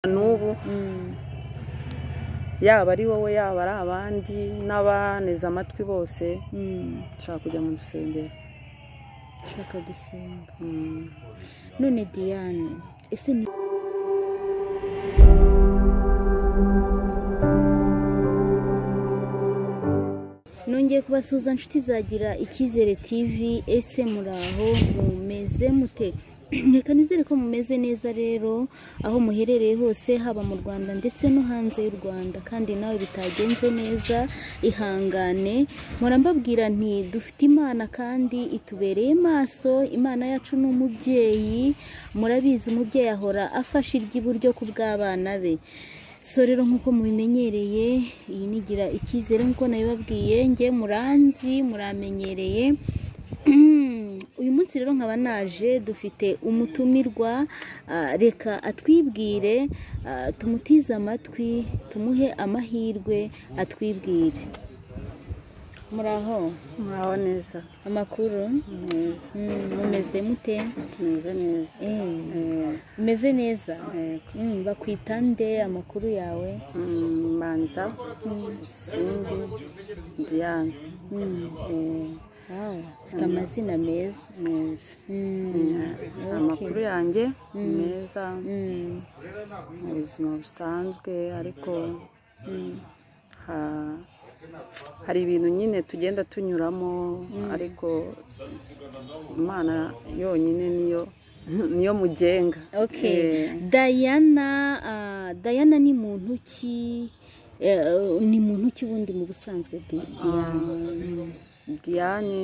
N'ubu yaba ari wowe, yaba ari abandi n'abaneze amatwi bose, nshaka kujya mu rusengero. Nshaka gusenga. None Diane, ese ni nongeye kubasuhuza nshuti zagira Icyizere TV, ese muraho mumeze mute? Reka nizere ko mumeze neza rero aho muherereye hose, haba mu Rwanda ndetse no hanze y'u Rwanda. Kandi nawe bitagenze neza ihangane, mbabwira nti dufite Imana kandi itubereye maso. Imana yacu ni umubyeyi, murabizi umubyeyi ahora afashe iry'iburyo ku bw'abana be. So rero nk'uko mubimenyereye, iyi nigira icyizere nk'uko nabibabwiye, nge muranzi muramenyereye. Uyu munsi rero nkaba naje dufite umutumirwa, reka atwibwire, tumutize amatwi, tumuhe amahirwe atwibwire. Muraho? Muraho neza. Amakuru? Neza. Mumeze mute? Tumeze neza. Mumeze neza. Bakwita nde? Amakuru yawe? Mbanza Simbi Diane. Ufite amazina meza. Meza. Amakuru yanjye meza mu buzima busanzwe, ariko hari ibintu nyine tugenda tunyuramo, ariko Imana yonyine niyo mugenga. Okay. Diana, Diana ni muntu ki? Ni muntu ki bundi mu busanzwe Diana? Diane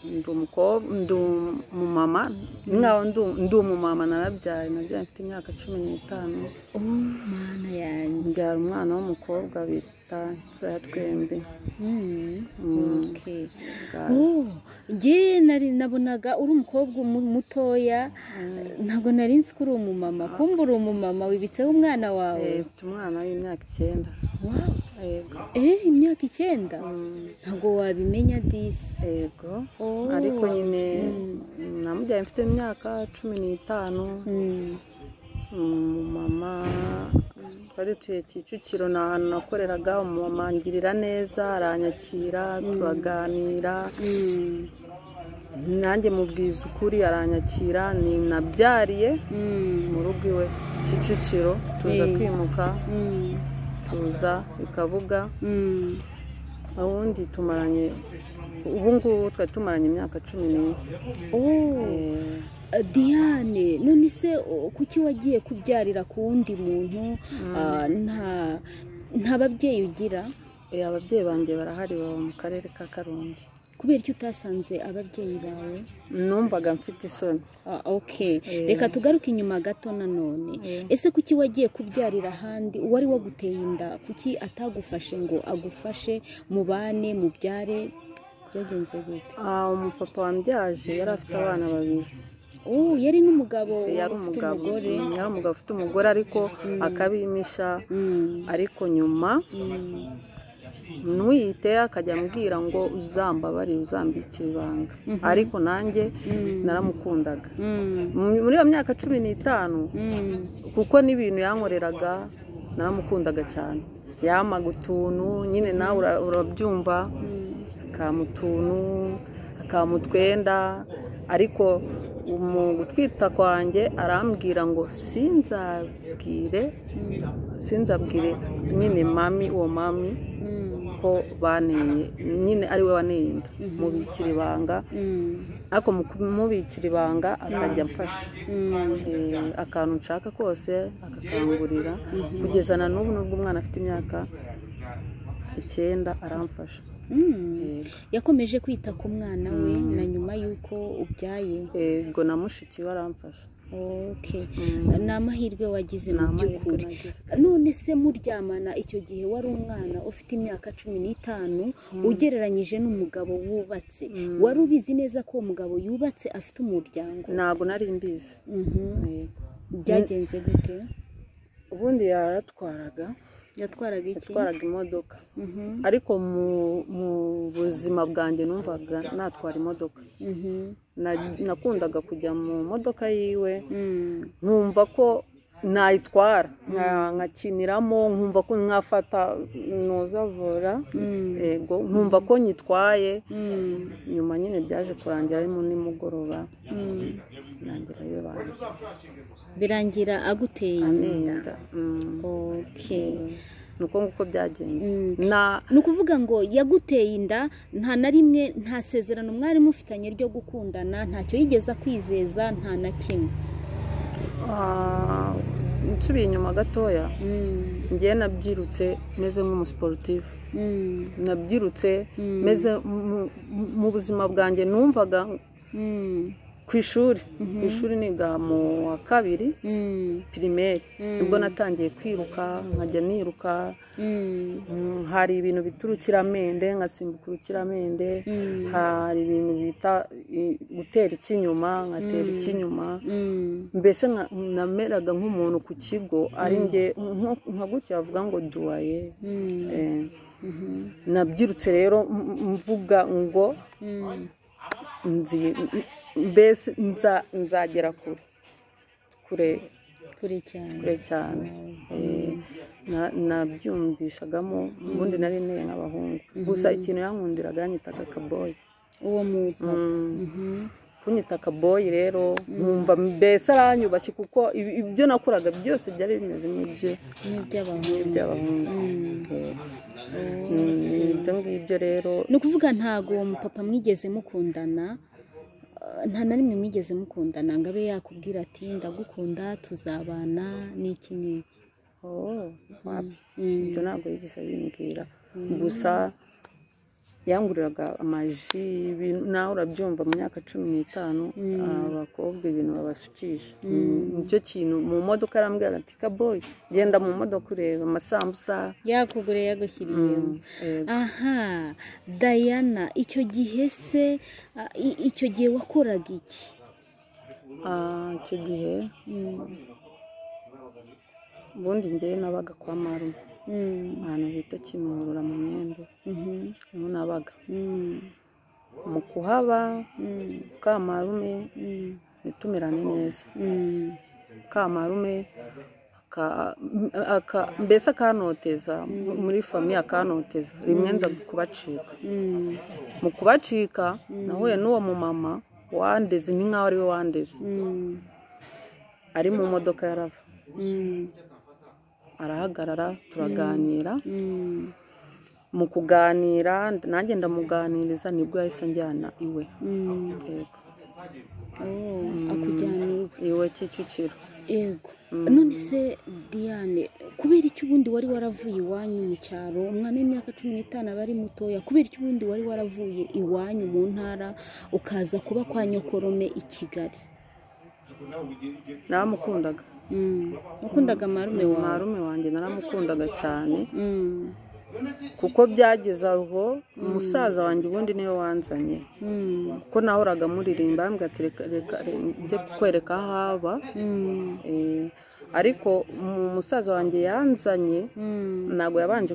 ndi umumama, nkaho ndi umumama, narabyaye mfite imyaka 15. Oh mana yanjye. Mbyara umwana w'umukobwa bita Imfura ya Twembi. Okay. Oh, nge nari nabonaga uri umukobwa mutoya, ntabwo nari nzi ko uri umumama. Kumbe uri umumama wibitseho umwana wawe. Mfite umwana w'imyaka 9. Wow. Imyaka 9? Ntabwo wabimenya disi. Yego. Ariko nyine namubyaye mfite imyaka 15. Umumama twari dutuye Kicukiro, ni ahantu nakoreraga, umumama angirira neza, aranyakira, turaganira, nanjye mubwiza ukuri aranyakira. Ni nabyariye mu rugo iwe Kicukiro, tuza kwimuka tuza i Kabuga. Ubundi tumaranye, ubu ngubu twari tumaranye imyaka 14. Diane, none se kuki wagiye kubyarira ku wundi muntu? Nta babyeyi ugira? Ababyeyi banjye barahari, baba mu karere ka Karongi. Kubera iki utasanze ababyeyi bawe? Numvaga mfite isoni. Okay. Reka tugaruke inyuma gato nanone. Ese kuki wagiye kubyarira ahandi? Uwari waguteye inda kuki atagufashe ngo agufashe mubane mubyare? Byagenze gute? Umupapa wambyaje yari afite abana babiri. Yari n'umugabo ufite umugore. Yari umugabo ufite umugore, ariko akabimisha. Ariko nyuma ntuyite akajya ambwira ngo uzambabarire, uzambikira ibanga. Ariko nanjye naramukundaga muri iyo myaka 15, kuko n'ibintu yankoreraga naramukundaga cyane. Yamaga utuntu nyine, nawe urabyumva, akampa utuntu, akampa utwenda. Ariko mu gutwita kwanjye arambwira ngo sinzabwire nyine mami, uwo mami ko baneye nyine ari we waneye inda, mubikira ibanga. Ariko mubikira ibanga akajya amfasha akantu nshaka kose akakangurira, kugeza na n'ubu nubwo umwana afite imyaka 9 aramfasha. Yakomeje kwita ku mwana we na nyuma y'uko ubyaye? Yego, na mushiki we aramfasha. Okay. Ni amahirwe wagize mu by'ukuri. None se muryamana icyo gihe wari umwana ufite imyaka 15, ugereranyije n'umugabo wubatse, wari ubizi neza ko uwo mugabo yubatse afite umuryango? Ntabwo nari mbizi. Byagenze gute? Ubundi yaratwaraga. Yatwaraga iki? Yatwaraga imodoka. Ariko mu buzima bwanjye numvaga natwara imodoka. Nakundaga kujya mu modoka yiwe, nkumva ko Nayitwara nkakiniramo, nkumva ko nkafata nozavura, yego, nkumva ko nyitwaye. Nyuma nyine byaje kurangira arimo nimugoroba, birangira bibaye. Birangira aguteye inda. Okay. Nuko nguko byagenze. Ni ukuvuga ngo yaguteye inda, nta na rimwe, nta sezerano mwari mufitanye ryo gukundana, ntacyo yigeze akwizeza, nta na kimwe. Nsubiye inyuma gatoya, ngewe nabyirutse meze nk'umusiporutifu, nabyirutse meze mu buzima bwanjye numvaga ku ishuri niga mu wa 2 pirimeri, nibwo natangiye kwiruka, nkajya niruka. Hari ibintu bita urukiramende, nkasimbuka urukiramende. Hari ibintu bita gutera ikinyuma, nkatera ikinyuma. Mbese nameraga nk'umuntu ku kigo ari nge, nka gutya bavuga ngo duwaye. Nabyirutse rero mvuga ngo mbese nzagera kure kure kure cyane, kure cyane. Nabyumvishagamo ubundi nari nteye nk'abahungu. Gusa ikintu yankundiraga, yanyitaga kaboyi. Uwo mupapa Kunyita kaboyi rero nkumva mbese aranyubashye, kuko ibyo nakoraga byose byari bimeze nk'iby'abahungu. Ibyo ngibyo rero ni ukuvuga ntago uwo mupapa mwigeze mukundana, nta na rimwe mwigeze mukundana ngo abe yakubwira ati ndagukunda tuzabana n'iki n'iki? Ibyo ntabwo yigeze abimbwira. Gusa yanguriraga amaji, nawe urabyumva, mu myaka 15 abakobwa ibintu babasukisha, nicyo kintu. Mu modoka arambwira ati kaboyi genda mu modoka ureba amasambusa yakuguriye, yagushyiriyemo. Aha Diana, icyo gihe se, icyo gihe wakoraga iki? Icyo gihe ubundi ngewe nabaga kwa marume, ahantu bita Kimihurura mu Myembe, niho nabaga. Mu kuhaba kamarume ntitumerane neza, kamarume mbese akanoteza muri famiye, akanoteza rimwe nza kubacika. Mu kubacika nahuye n'uwo mumama wandeze, ni nkaho ari we wandeze, ari mu modoka yarava arahagarara, turaganira. Mu kuganira nanjye ndamuganiriza, nibwo yahise anjyana iwe. Yego. Akujyana iwe Kicukiro. Yego. None se Diane, kubera icyo ubundi wari waravuye iwanyu mu cyaro, umwana w'imyaka 15 aba ari mutoya, kubera icyo ubundi wari waravuye iwanyu mu ntara ukaza kuba kwa nyokorome i Kigali? Naramukundaga. Wakundaga marume wawe? Marume wanjye naramukundaga cyane, kuko byageze aho umusaza wanjye ubundi niwe wanzanye, kuko nahoraga muririmba ambwira ati reka njye kukwereka aho aba. Ariko umusaza wanjye yanzanye ntabwo yabanje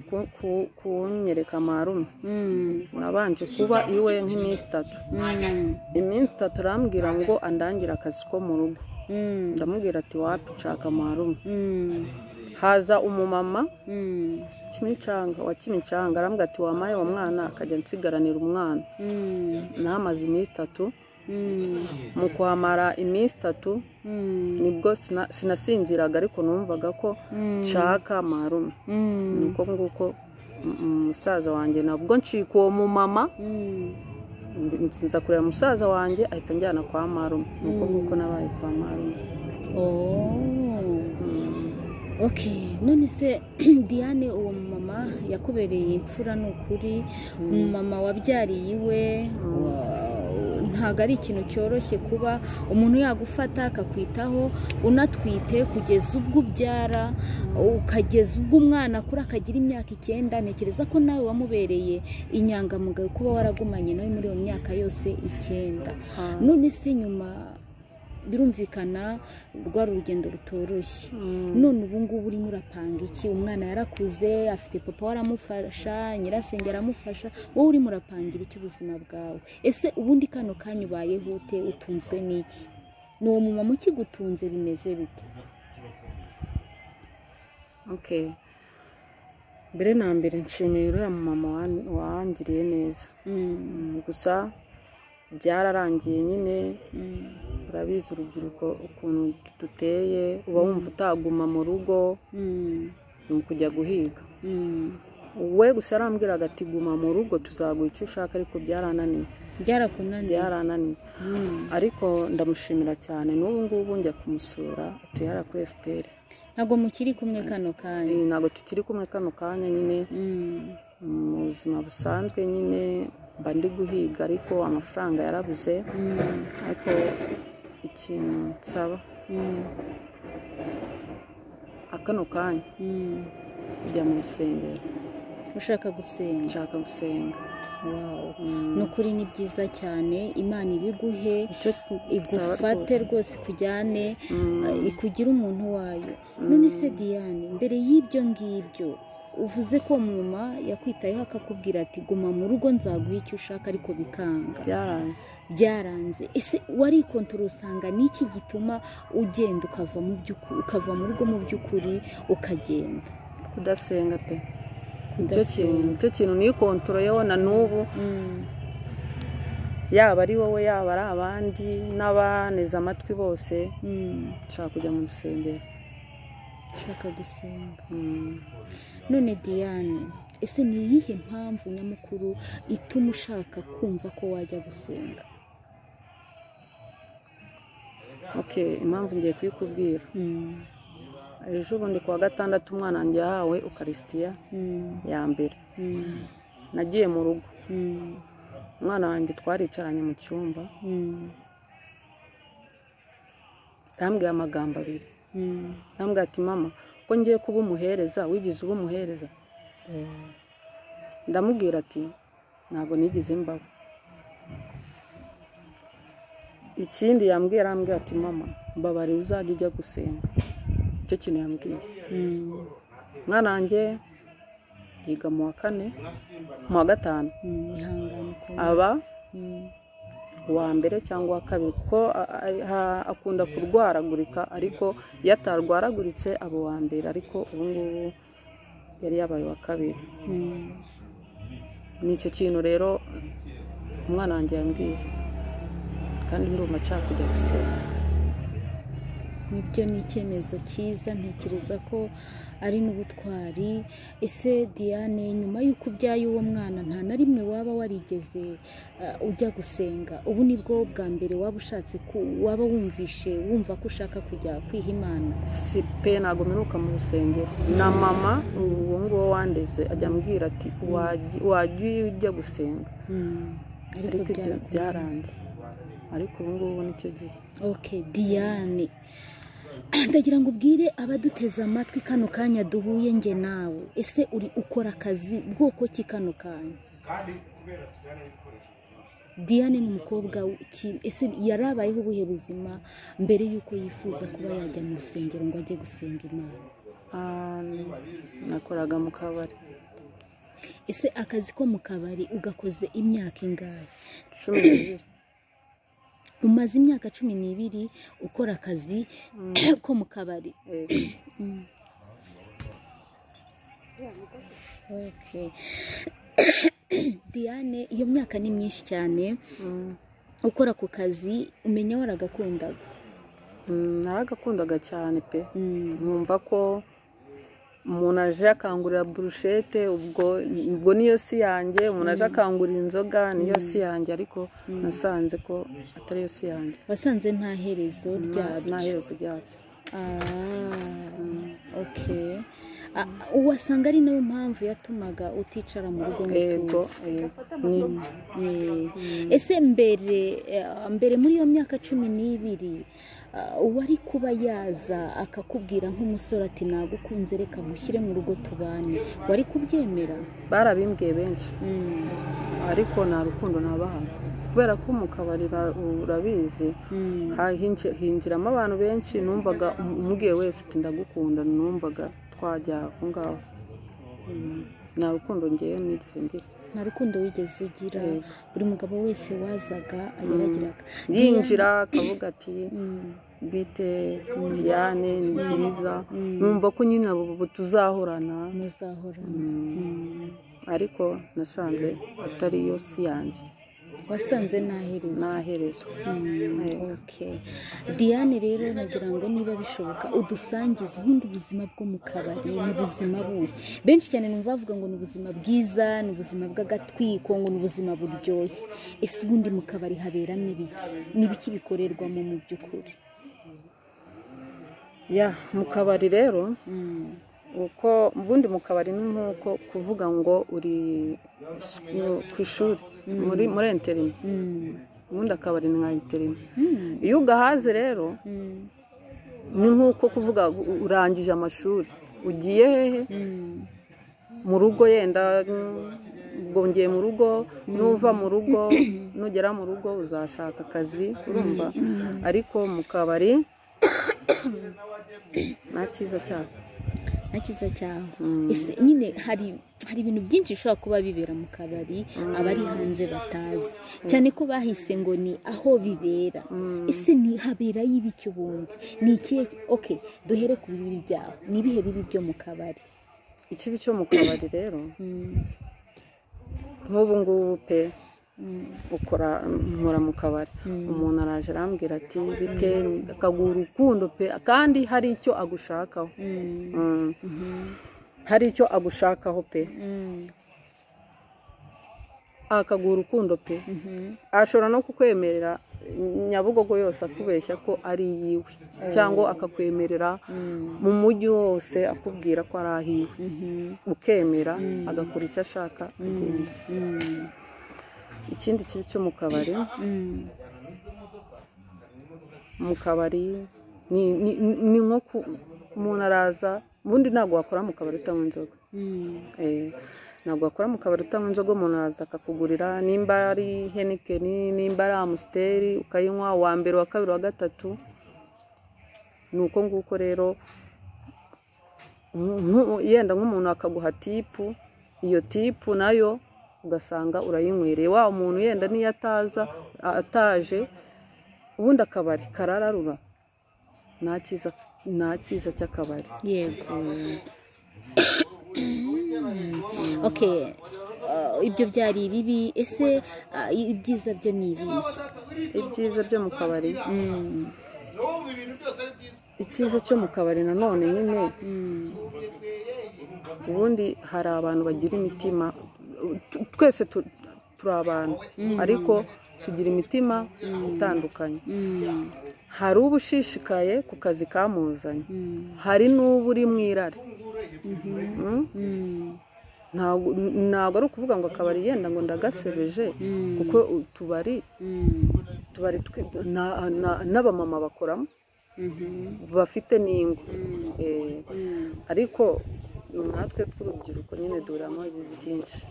kunyereka marume, nabanje kuba iwe nk'iminsi 3. Iminsi 3 arambwira ngo andangire akazi ko mu rugo. Ndamubwira ati wapi, nshaka marume. Haza umumama Kimicanga wa Kimicanga, arambwira ati wamaye uwo mwana akajya nsigaranira umwana. Nahamaze iminsi 3. Mu kuhamara iminsi 3 nibwo sinasinziraga, ariko numvaga ko nshaka marume. Nuko nguko umusaza wanjye nabwo ncika uwo mumama, nza kureba musaza wanjye ahita njyana kwa marume. Nuko nguko nabaye kwa marume. Okay. None se Diane, uwo mumama yakubereye imfura? Ni ukuri umumama wabyariye iwe, ntabwo ari ikintu cyoroshye kuba umuntu yagufata akakwitaho unatwite kugeza ubwo ubyara, ukageza ubwo umwana akura akagira imyaka 9. Ntekereza ko nawe wamubereye inyangamugayo kuba waragumanye nawe muri iyo myaka yose 9. None se nyuma birumvikana rwari urugendo rutoroshye, none ubu ngubu urimo urapanga iki? Umwana yarakuze, afite papa waramufasha, nyirasenge aramufasha, wowe urimo urapangira iki ubuzima bwawe? Ese ubundi kano kanya ubayeho ute? Utunzwe n'iki? Ni uwo mumama ukigutunze? Bimeze bite? Okay. Mbere na mbere nshimiye uriya mama wangiriye neza. Gusa byararangiye nyine. Urabizi urubyiruko ukuntu duteye, uba wumva utaguma mu rugo, ni ukujya guhiga. We gusa yarambwiraga ati guma mu rugo tuzaguha icyo ushaka, ariko byarananiye. Byarakunaniye? Byarananiye. Ariko ndamushimira cyane, n'ubu ngubu njya kumusura, atuye hariya kuri FPR. Ntabwo mukiri kumwe kano kanya? Ntabwo tukiri kumwe kano kanya nyine. Mu buzima busanzwe nyine mba ndi guhiga, ariko amafaranga yarabuze. Ariko ikintu nsaba akano kanya kujya mu rusengero. Ushaka gusenga? Nshaka gusenga. Wow. Ni ukuri ni byiza cyane, Imana ibiguhe, igufate rwose, ikujyane, ikugire umuntu wayo. None se Diane, mbere y'ibyo ngibyo uvuze ko mama yakwitayeho akakubwira ati guma mu rugo nzaguha icyo ushaka, ariko bikanga. Byaranze. Byaranze. Ese warikontorora usanga niki gituma ugenda ukava mu by'ukuri, ukava mu rugo mu by'ukuri ukagenda? Kudasenga pe. Icyo kintu nikontorora na n'ubu, yaba ari wowe yaba ari abandi n'abaneze amatwi bose, nshaka kujya mu rusengero. Nshaka gusenga. None Diane, ese ni iyihe mpamvu nyamukuru ituma ushaka kumva ko wajya gusenga? Okay, impamvu ngiye kuyikubwira. Ejo bundi kuwa gatandatu umwana wanjye yahawe ukarisitiya ya mbere. Nagiye mu rugo, umwana wanjye twaricaranye mu cyumba, yambwiye amagambo abiri. Yambwiye ati mama, ko ngiye kuba umuhereza, wigize uba umuhereza? Ndamubwira ati ntabwo nigeze mbaho. Ikindi yambwiye, arambwira ati mama, mbabarira uzajya ujya gusenga. Icyo kintu yambwiye. Umwana wanjye yiga mu wa kane, mu wa gatanu, aba uwa mbere cyangwa uwa kabiri, kuko akunda kurwaragurika, ariko iyo atarwaraguritse aba uwa mbere, ariko ubu ngubu yari yabaye uwa kabiri. Ni icyo kintu rero umwana wanjye yambwiye, kandi ndumva nshaka kujya gusenga. Nibyo, ni icyemezo cyiza, ntekereza ko ari n'ubutwari. Ese Diane, nyuma y'uko ubyaye uwo mwana nta na rimwe waba warigeze ujya gusenga? Ubu nibwo bwa mbere waba ushatse, waba wumvishe wumva ko ushaka kujya kwiha Imana? Si pe, ntabwo mperuka mu rusengero. Na mama uwo nguwo wandeze ajya ambwira ati wajya ujya gusenga, ariko ibyo byaranze. Ariko ubu ngubu nicyo gihe. Okay, Diane, ndagira ngo ubwire abaduteze amatwi kano kanya duhuye nge nawe, ese uri ukora akazi bwoko ki kano kanya? Diane ni umukobwa, ese yarabayeho ubuhe buzima mbere y'uko yifuza kuba yajya mu rusengero ngo ajye gusenga Imana? Nakoraga mu kabari. Ese akazi ko mu kabari ugakoze imyaka ingahe? 12. Umaze imyaka 12 ukora akazi ko mu kabari. Okay. Diane, iyo myaka ni myinshi cyane ukora ku kazi, umenya waragakundaga? Naragakundaga cyane pe. Nkumva ko umuntu aje akangurira burushete, ubwo niyo si yanjye, umuntu aje akangurira inzoga niyo si yanjye, ariko nasanze ko atari yo si yanjye. Wasanze nta herezo ryabyo? Nta herezo ryabyo. Okay. Wasanga ari nayo mpamvu yatumaga uticara mu rugo ngo utuze. Ese mbere muri iyo myaka 12 uwari kuba yaza akakubwira nk'umusore ati nagukunze reka mushyire mu rugo tubane, wari kubyemera? Barabimbwiye benshi, ariko nta rukundo nabaha, kubera ko mu kabari urabizi hinjiramo abantu benshi. Numvaga umubwiye wese ati ndagukunda, numvaga twajya aho ngaho. Nta rukundo ngewe nigeze ngira. Nta rukundo wigeze ugira? Buri mugabo wese wazaga yaragiraga yinjira akavuga ati Bite Diane, ni byiza, numva ko nyine abo tuzahorana. Muzahorana. Ariko nasanze atari yo si yanjye. Wasanze ntaherezo. Ntaherezo. Okay. Diane rero nagira ngo niba bishoboka udusangize ubundi ubuzima bwo mu kabari ni ubuzima buhe. Benshi cyane numva bavuga ngo ni ubuzima bwiza, ni ubuzima bw'agatwiko, ngo ni ubuzima buryoshye. Ese ubundi mu kabari haberamo ibiki? Ni ibiki bikorerwamo mu by'ukuri? Ya, mu kabari rero uko ubundi mu kabari ni nk'uko kuvuga ngo uri ku ishuri muri interina. Ubundi akabari ni nka interina. Iyo ugahaze rero ni nk'uko kuvuga urangije amashuri ugiye hehe mu rugo, yenda ubwo ngiye mu rugo, nuva mu rugo nugera mu rugo uzashaka akazi, urumva. Ariko mu kabari nta cyiza cyaho. Nta cyiza cyaho. Ese nyine hari ibintu byinshi bishobora kuba bibera mu kabari abari hanze batazi, cyane ko bahise ngo ni aho bibera. Ese ni haberayo ibiki ubundi? Ni ikihe? Okay, duhere ku bibi byaho. Ni ibihe bibi byo mu kabari? Ikibi cyo mu kabari rero nk'ubu ngubu pe ukora nkora mu kabari, umuntu araje arambwira ati bite, akaguha urukundo pe, kandi hari icyo agushakaho. Hari icyo agushakaho pe, akaguha urukundo pe, ashobora no kukwemerera Nyabugogo yose akubeshya ko ari iyiwe, cyangwa akakwemerera mu mujyi wose akubwira ko ari ahiwe, ukemera agakora icyo ashaka akagenda. Ikindi kibi cyo mu kabari, mu kabari ni nko umuntu araza, ubundi ntabwo wakora mu kabari utanywa inzoga. Ntabwo wakora mu kabari utanywa inzoga. Umuntu araza akakugurira, nimba ari Heineken, nimba ari Amstel, ukayinywa uwa mbere, uwa kabiri, uwa gatatu. Ni uko nguko rero, yenda nk'umuntu akaguha tip, iyo tip nayo ugasanga urayinywereye. Wa muntu yenda niyo ataza ataje, ubundi akabari karararura. Nta cyiza cy'akabari. Yego. Okay, ibyo byari ibibi. Ese ibyiza byo ni ibihe? Ibyiza byo mu kabari, icyiza cyo mu kabari nanone nyine, ubundi hari abantu bagira imitima, twese turi abantu, ariko tugira imitima itandukanye. Hari uba ushishikaye ku kazi kamuzanye, hari n'uba uri mu irari. Ntabwo ari ukuvuga ngo akabari yenda ngo ndagasebeje, kuko utubari tubari n'abamama bakoramo bafite n'ingo. Ariko natwe tw'urubyiruko nyine duhuramo ibi byinshi.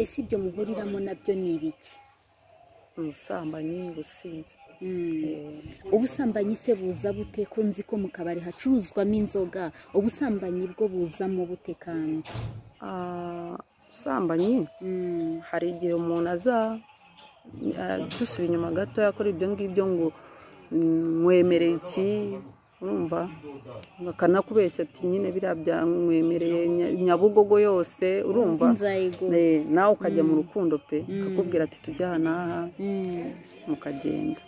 Ese ibyo muhuriramo nabyo ni ibiki? Ubusambanyi, ubusinzi. Ubusambanyi se buza bute? Ko nzi ko mu kabari hacuruzwamo inzoga, ubusambanyi bwo buzamo bute kandi? Ubusambanyi hari igihe umuntu aza, dusubiye inyuma gato, yakora ibyo ngibyo ngo mwemereye iki, urumva, akanakubeshya ati nyine biriya byamwemereye Nyabugogo yose, urumva, nawe ukajya mu rukundo pe, akakubwira ati tujya aha n'aha, mukagenda.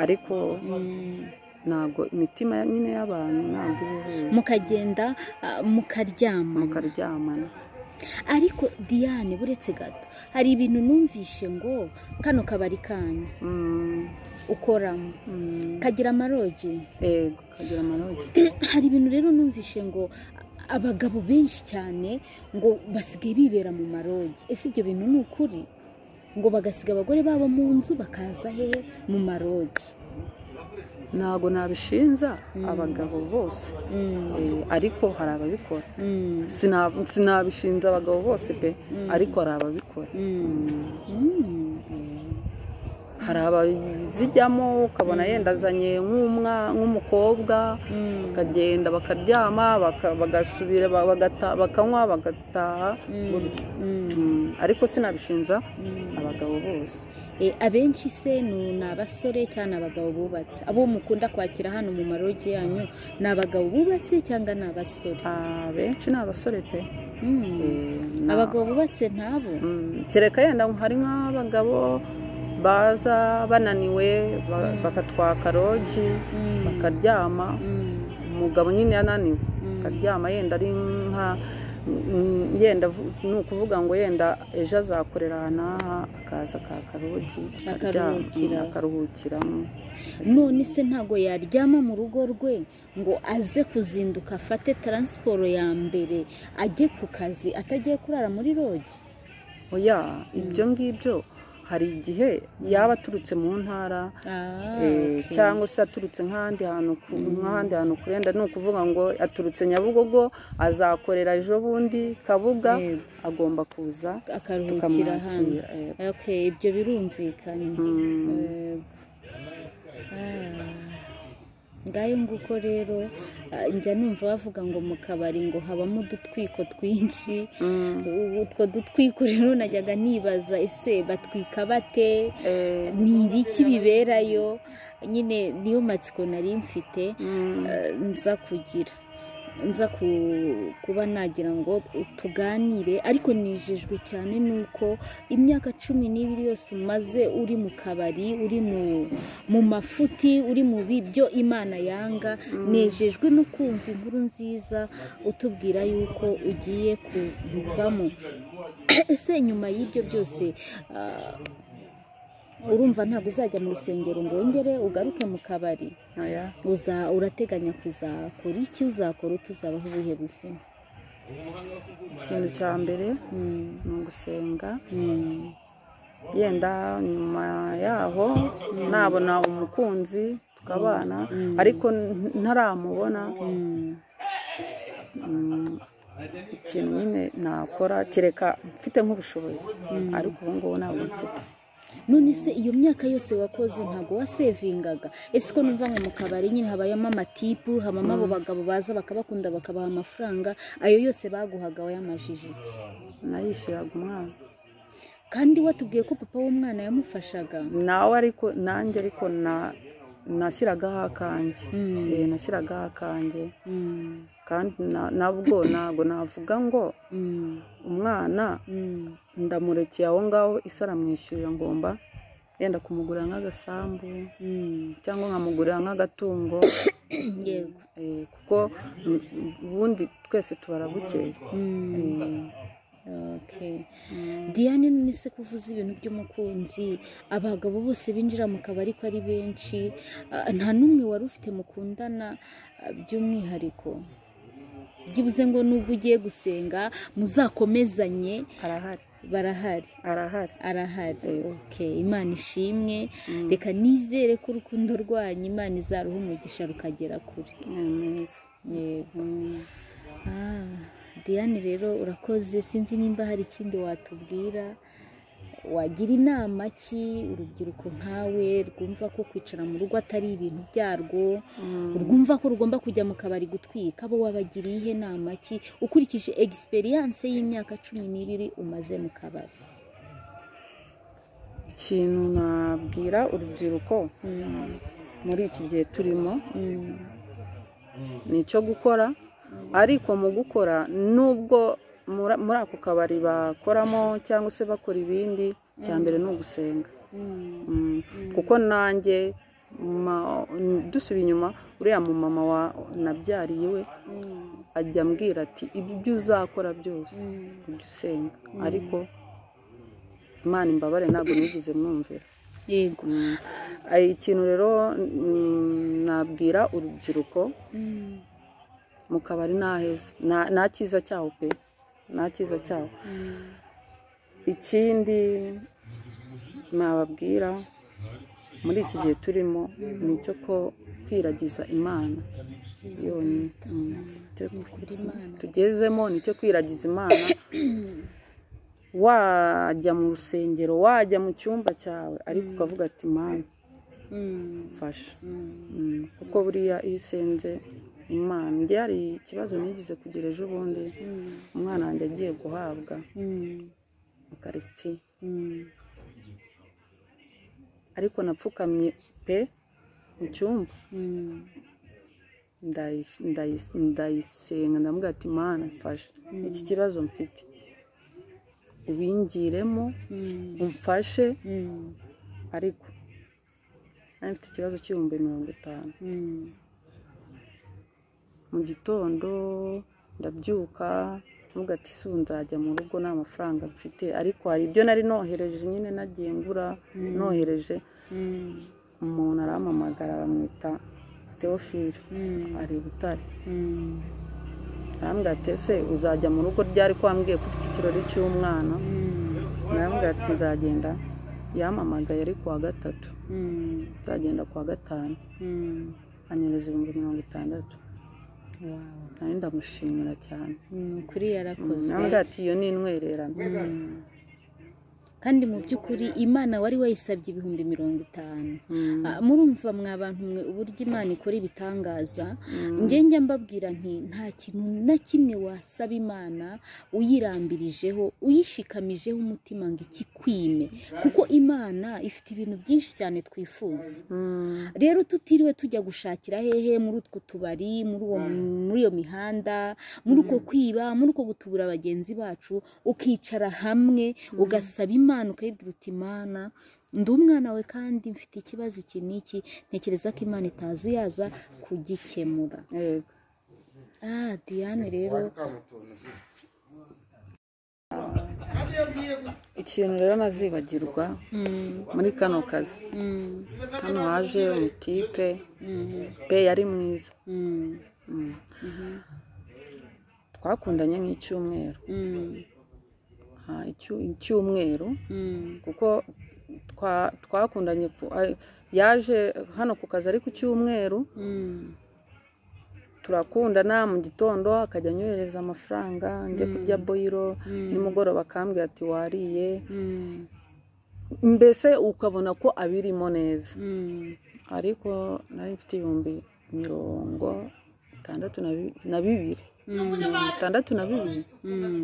Ariko ntabwo imitima nyine y'abantu ntabwo iba ihuye. Mukagenda mukaryamana. Mukaryamana. Ariko Diane, buretse gato, hari ibintu numvishe ngo kano kabari kanyu ukoramo kagira amarogi. Yego, kagira amarogi. Hari ibintu rero numvishe ngo abagabo benshi cyane ngo basigaye bibera mu marogi. Ese ibyo bintu ni ukuri? Ngo bagasiga abagore babo mu nzu bakaza hehe? Mu marogi. Ntabwo nabishinza abagabo bose, ariko hari ababikora. Sinabishinza abagabo bose pe, ariko hari ababikora. Hari abazijyamo ukabona yenda azanye nk'umukobwa, bakagenda bakaryama, bagasubira bakanywa bagataha gutyo. Ariko sinabishinza abagabo bose. Abenshi se ni abasore cyangwa abagabo bubatse? Abo mukunda kwakira hano mu marogi yanyu ni abagabo bubatse cyangwa ni abasore? Abenshi ni abasore pe. Abagabo bubatse ntabo? Kereka yenda hari nk'abagabo baza bananiwe bakatwaka rogi bakaryama, umugabo nyine yananiwe akaryama, yenda ari nka yenda ni ukuvuga ngo yenda ejo azakorera aha n'aha, akaza akaka rogi akaruhukiramo. None se ntago yaryama mu rugo rwe ngo aze kuzinduka afate taransiporo ya mbere ajye ku kazi atagiye kurara muri rogi? Oya, ibyo ngibyo hari igihe yaba aturutse mu ntara cyangwa se aturutse nk'ahandi hantu kurenda, ni ukuvuga ngo aturutse Nyabugogo azakorera ejo bundi Kabuga, agomba kuza akaruhukira hano. Okay, ibyo birumvikanye. Ngayo nguko rero njya numva bavuga ngo mu kabari ngo habamo udutwiko twinshi. Utwo dutwiko rero najyaga nibaza ese batwika bate, ni ibiki biberayo nyine, niyo matsiko nari mfite nza kugira nza kuba nagira ngo tuganire. Ariko nijejwe cyane nuko imyaka 12 yose umaze uri mu kabari, uri mu mafuti, uri mu bibyo Imana yanga, nejejwe no kumva inkuru nziza utubwira yuko ugiye kubivamo. Ese nyuma y'ibyo byose urumva ntabwo uzajya mu rusengero ngo wongere ugaruke mu kabari? Urateganya kuzakora iki? Uzakora utuzabaho ubuhe buzima? Ikintu cya mbere ni ugusenga. Yenda nyuma yaho nabona umukunzi tukabana, ariko ntaramubona ikintu nyine nakora kereka mfite nk'ubushobozi, ariko ubu ngubu ntabwo mfite. None se iyo myaka yose wakoze ntago wasevingaga? Ese ko numva ngo mu kabari nyine habayemo amatipu, habamo abo bagabo baza bakabakunda bakabaha amafaranga, ayo yose baguhaga wayamajije iki? Nayishyuraga umwana. Kandi watubwiye ko papa w'umwana yamufashaga nawe, ariko nanjye ariko nashyiragaho akanjye. Nashyiragaho akanjye kandi nabwo ntabwo navuga ngo umwana ndamurekeye aho ngaho isi aramwishyurira, ngomba yenda kumugurira nk'agasambu cyangwa nkamugurira nk'agatungo. Yego, kuko ubundi twese tubara bukeye. Okay. Diane, none se kuvuza ibintu by'umukunzi, abagabo bose binjira mu kabari ko ari benshi, nta n'umwe wari ufite mukundana by'umwihariko? Byibuze ngo nubwo ugiye gusenga muzakomezanye. Arahari. Barahari. Arahari. Okay, Imana ishimwe. Reka nizere ko urukundo rwanyu Imana izaruha umugisha rukagera kure. Yego. Diane rero urakoze, sinzi nimba hari ikindi watubwira, wagira inama ki urubyiruko nkawe rwumva ko kwicara mu rugo atari ibintu byarwo, rwumva ko rugomba kujya mu kabari gutwika, abo wabagiriye ihe nama ki ukurikije experience y'imyaka 12 umaze mu kabari? Ikintu nabwira urubyiruko muri iki gihe turimo ni icyo gukora, ariko mu gukora nubwo muri ako kabari bakoramo cyangwa se bakora ibindi, cya mbere ni ugusenga. Kuko nanjye dusubiye inyuma, uriya mumama wa nabyariye we ajya ambwira ati ibyo uzakora byose ujye usenga, ariko Imana imbabare ntabwo nigeze mwumvira. Yego. Ikintu rero nabwira urubyiruko, mu kabari naheza nta cyiza cyaho pe, nta cyiza cyaho. Ikindi nababwira muri iki gihe turimo ni icyo ko kwiragiza Imana yonyine tugezemo, ni icyo kwiragiza Imana. Wajya mu rusengero, wajya mu cyumba cyawe, ariko ukavuga ati Mana mfasha. Kuko buriya iyo usenze Imana, njye hari ikibazo nigeze kugira ejo bundi, umwana wanjye agiye guhabwa ukarisitiya, ariko napfukamye pe mu cyumba, ndayisenga, ndamubwira ati Mana mfasha iki kibazo mfite, ubingiremo umfashe. Ariko nari mfite ikibazo cy'ibihumbi 50. Mu gitondo ndabyuka mvuga ati si ubu nzajya mu rugo nta mafaranga mfite, ariko hari ibyo nari nohereje nyine, nagiye ngura nohereje. Umuntu arampamagara, bamwita Theophile, ari i Butare. Arambwira ati ese uzajya mu rugo ryari ko wambwiye ko ufite ikirori cy'umwana? Arambwira ati nzagenda. Yampamagaye ari kuwa gatatu, nzagenda kuwa gatanu, anyereza 60,000. Nari ndamushimira cyane. Kuri yarakoze. Arambwira ati iyo ni intwererano. Kandi mu by'ukuri Imana wari wayisabye 50,000. Murumva mwa bantu mwe uburyo Imana ikora ibitangaza. Njye njya mbabwira nti nta kintu na kimwe wasaba Imana uyirambirijeho, uyishikamijeho umutima ngo ikikwime, kuko Imana ifite ibintu byinshi cyane twifuza. Rero tutiriwe tujya gushakira hehe muri utwo tubari, muri iyo mihanda, muri uko kwiba, muri uko gutubura bagenzi bacu, ukicara hamwe ugasaba Imana, ukayibwira uti Imana ndi umwana we kandi mfite ikibazo iki n'iki, ntekereza ko Imana itazuyaza kugikemura. Yego. Diane rero, ikintu rero nazibagirwa muri kano kazi, hano haje umutipe pe yari mwiza. Twakundanye nk'icyumweru, icyumweru, kuko twakundanye yaje hano ku kazi ari ku cyumweru, turakundana. Mu gitondo akajya anyohereza amafaranga njye kurya boyiro, nimugoroba akambwira ati wariye, mbese ukabona ko abirimo neza. Ariko nari mfite 62,000, 62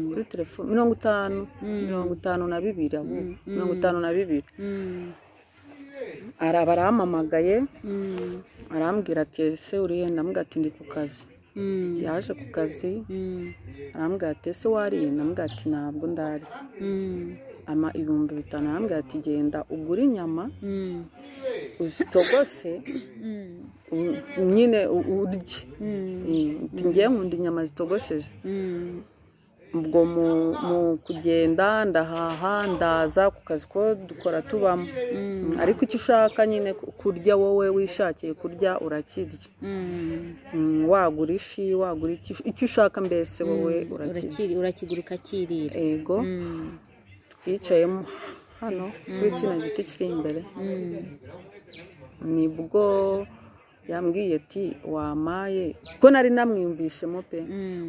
kuri telefone, 50, 52, ahubwo 52. Araba arampamagaye, arambwira ati ese uriye? Ndamubwira ati ndi ku kazi. Yaje ku kazi, arambwira ati ese wariye? Ndamubwira ati ntabwo ndarya. Ama 5,000, arambwira ati genda ugure inyama uzitogose nyine urye. Ati ngiye nkunda inyama zitogosheje. Ubwo mu kugenda ndahaha, ndaza ku kazi ko dukora tubamo, ariko icyo ushaka nyine kurya wowe wishakiye kurya urakirya. Wagura ifi, wagura icyo ushaka mbese wowe urakirya, urakigura ukakirira. Ego. Twicayemo hano kuri kino giti kiri imbere, nibwo yambwiye ati wamaye, ko nari namwiyumvishemo pe,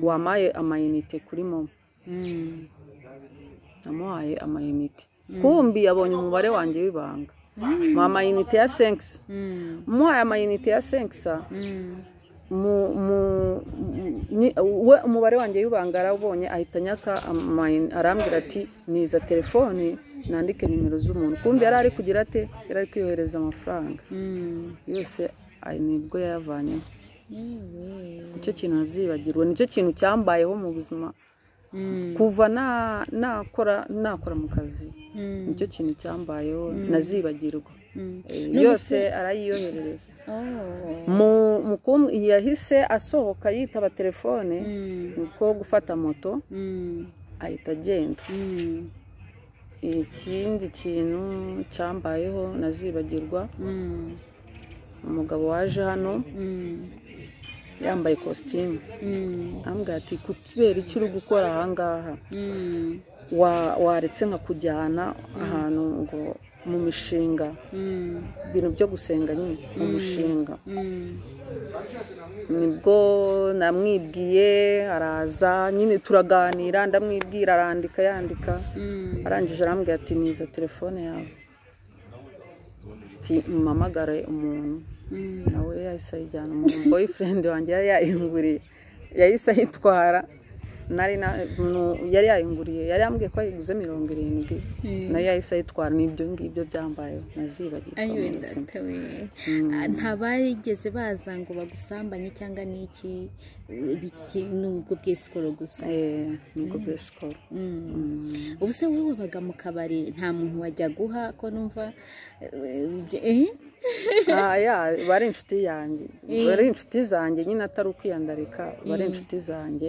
wamaye amayinite kuri momo. Namuhaye amayinite, kumbi yabonye umubare wanjye w'ibanga, mu amayinite ya senkisa. Muhaye amayinite ya senkisa, we umubare wanjye w'ibanga arawubonye, ahita anyaka arambwira ati niza telefone nandike nimero z'umuntu. Kumbi yari ari kugira ate, yari ari kwiyohereza amafaranga yose, nibwo yayavanyemo. Nicyo kintu nazibagirwa, nicyo kintu cyambayeho mu buzima kuva nakora mu kazi, nicyo kintu cyambayeho nazibagirwa. Yose arayiyoherereza. Yahise asohoka yitaba telefone, niko gufata moto ahita agenda. Ikindi kintu cyambayeho nazibagirwa, umugabo waje hano yambaye kositimu, ambwira ati kubera iki uri gukora aha ngaha, waretse nkakujyana ahantu ngo mu mishinga, ibintu byo gusenga nyine mu mushinga. Nibwo namwibwiye araza nyine turaganira, ndamwibwira arandika yandika, arangije arambwira ati niza telefone yawe, ati mpamagare umuntu. Nawe yahise ayijyana, umuntu boyfriend wanjye yari yayinguriye, yahise ayitwara. Yari yayinguriye, yari yambwiye ko ayiguze 70, nayo yahise ayitwara. N'ibyo ngibyo byambayeho ntazibagirwa mu buzima. Ntabigeze baza ngo bagusambanye cyangwa n'iki, nubwo bw'esikoro gusa? Nubwo bw'esikoro. Ubu se wowe wabaga mu kabari nta muntu wajya guha ko numva? Bari inshuti yanjye, bari inshuti zanjye nyine, atari ukwiyandarika, bari inshuti zanjye.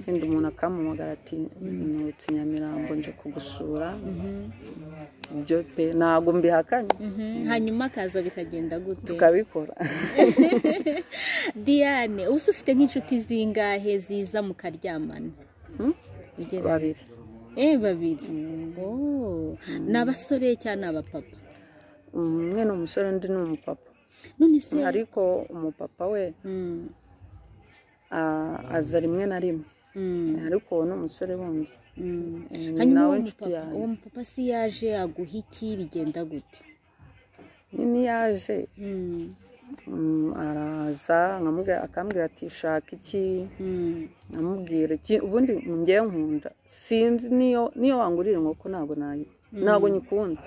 Wenda umuntu akampamagara ati nturutse Nyamirambo nje kugusura, ibyo pe ntabwo mbihakanye. Hanyuma akaza bikagenda gute? Tukabikora. Diane, ubu se ufite nk'inshuti zingahe ziza mukaryamana? Babiri. Babiri. Ni abasore cyangwa ni abapapa? Umwe ni umusore, undi ni umupapa. Ariko umupapa we aza rimwe na rimwe, ariko uwo ni umusore wundi. Hanyuma uwo mupapa si yaje aguha iki, bigenda gute? Nyine yaje araza akambwira ati shaka iki, nkamubwira iki. Ubundi ngewe nkunda, sinzi niyo wangurira inkoko ntabwo nayirya, ntabwo nyikunda,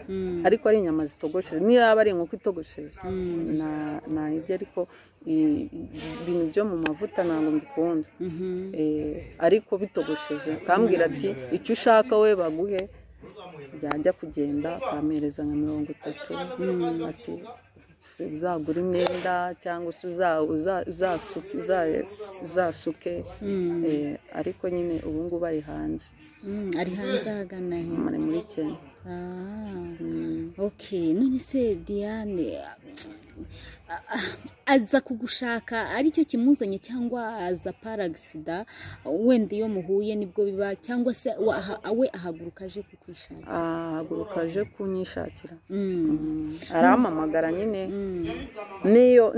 ariko ari inyama zitogosheje, niyo yaba ari inkoko itogosheje nayirya, ariko ibintu byo mu mavuta ntabwo mbikunda. Ariko bitogosheje akambwira ati icyo ushaka we baguhe, yajya kugenda akampereza nka 30, ati uzagura imyenda cyangwa se uzasuke. Ariko nyine ubu ngubu ari hanze. Ari hanze ahagana he? Ari muri Kenya. Okay. None se Diane aza kugushaka aricyo kimuzanye cyangwa aza paragisida, wenda iyo muhuye nibwo biba, cyangwa se we ahaguruka aje kukwishakira? Ahaguruka aje kunyishakira. Arampamagara nyine,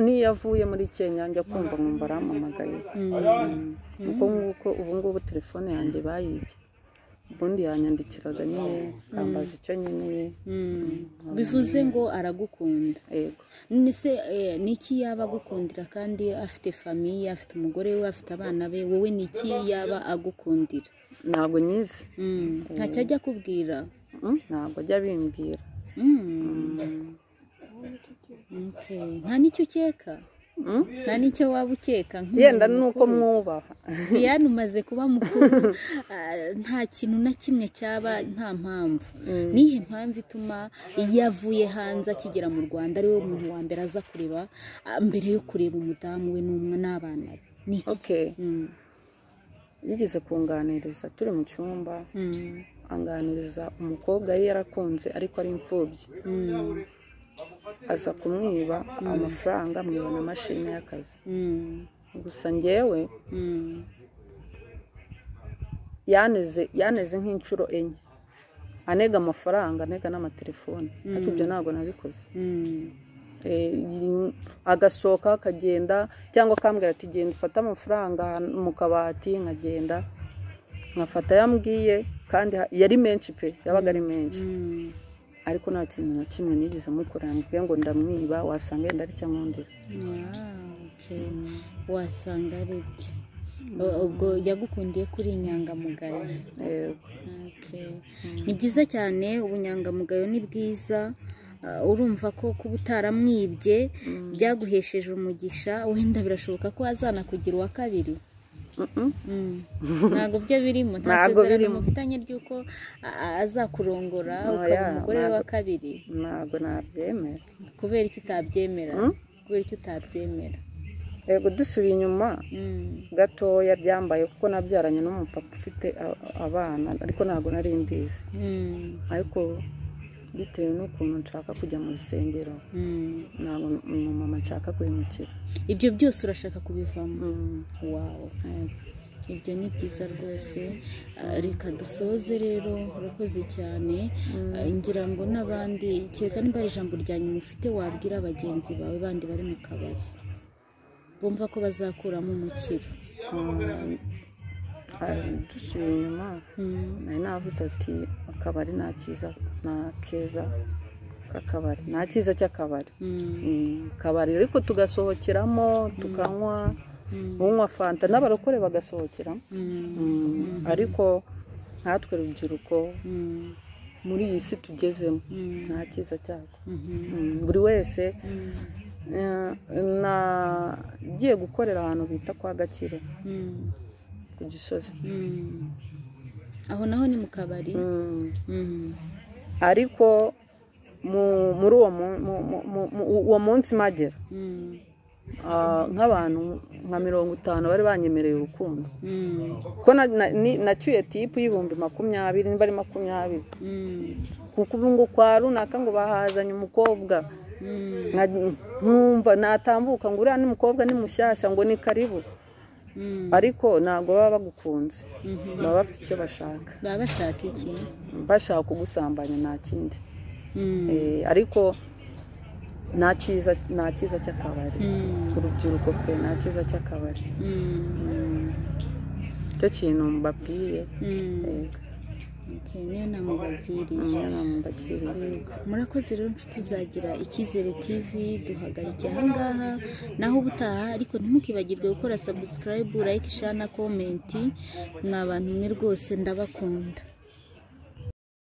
niyo avuye muri Kenya njya kumva nkumva arampamagaye. Uko nguko ubu ngubu telefone yanjye bayibye, ubundi yanyandikiraga nyine akambaza icyo nkeneye. Bivuze ngo aragukunda. Yego. None se niki yaba agukundira kandi afite famiye, afite umugore we, afite abana be, wowe niki yaba agukundira? Ntabwo nyizi. Ntacyo ajya akubwira? Ntabwo ajya abimbwira. Nta n'icyo ukeka? Nta n'icyo waba ukeka? Yenda nuko mwubaha. Diane umaze kuba mukuru, nta kintu na kimwe cyaba nta mpamvu. Nihe mpamvu ituma iyo avuye hanze akigera mu Rwanda ari we muntu wa mbere aza kureba, mbere yo kureba umudamu we n'umwe n'abana be? Okay. Yigeze kunganiriza turi mu cyumba, anganiriza umukobwa yari yarakunze ariko ari imfubyi. Aza kumwiba amafaranga, amwiba na mashini y'akazi. Gusa ngewe yaneze nk'inshuro 4, anega amafaranga, anega n'amatelefone, ariko ibyo ntabwo nabikoze. Agasohoka akagenda, cyangwa akambwira ati genda ufate amafaranga mu kabati, nkagenda nkafata yambwiye, kandi yari menshi pe, yabaga ari menshi. Ariko nta kintu na kimwe nigeze mukorera mvuge ngo ndamwiba, wasanga yenda ari cyo nkundira. Wasanga ari byo. Ubwo yagukundiye kuri inyangamugayo. Ni byiza cyane, ubunyangamugayo ni bwiza. Urumva ko kuba utaramwibye byaguhesheje umugisha, wenda birashoboka ko azanakugira uwa kabiri. Ntabwo byo birimo, nta sezerano mufitanye ry'uko azakurongora ukaba umugore we wa kabiri? Ntabwo nabyemera. Kubera iki utabyemera? Kubera iki utabyemera? Yego, dusubiye inyuma gatoya byambaye kuko nabyaranye n'umupapa ufite abana, ariko ntabwo nari mbizi. Ariko bitewe n'ukuntu nshaka kujya mu rusengero, ntabwo umumama nshaka guhemukira. Ibyo byose urashaka kubivamo? Wawu, ibyo ni byiza rwose. Reka dusoze rero, urakoze cyane. Ngira ngo n'abandi, kereka niba ari ijambo rya nyuma ufite wabwira bagenzi bawe bandi bari mu kabari Bumva ko bazakuramo umukiro. Dusubiye inyuma, nari navuze ati akabari nta cyiza, nta keza k'akabari, nta cyiza cy'akabari. Akabari ariko tugasohokeramo, tukanywa, unywa fanta n'abarokore bagasohokeramo. Ariko nkatwe rubyiruko muri iyi si tugezemo, nta cyiza cyako. Buri wese, nagiye gukorera ahantu bita kwa Gakire ku Gisozi. Aho naho ni mu kabari? Ariko muri uwo munsi magera, nk'abantu nka 50 bari banyemereye urukundo, kuko nacyuye tip y'20,000, niba ari 20, kuko ubu ngo kwa runaka ngo bahazanye umukobwa, nkumva natambuka ngo uriya ni umukobwa, ni mushyashya, ngo ni karibu. Ariko ntabwo baba bagukunze, baba bafite icyo bashaka. Baba bashaka iki? Bashaka kugusambanya, nta kindi. Ariko nta cyiza, nta cyiza cy'akabari ku rubyiruko pe, nta cyiza cy'akabari. Icyo kintu mbabwiye. Yego. Okay, niyo nama ubagiriye. Niyo nama mbagiriye. Yego. Murakoze rero inshuti zagira Icyizere TV, duhagarikiye ahangaha, naho ubutaha. Ariko ntimukibagirwe gukora subscribe, like, share na comment. Mwa bantu mwe rwose ndabakunda.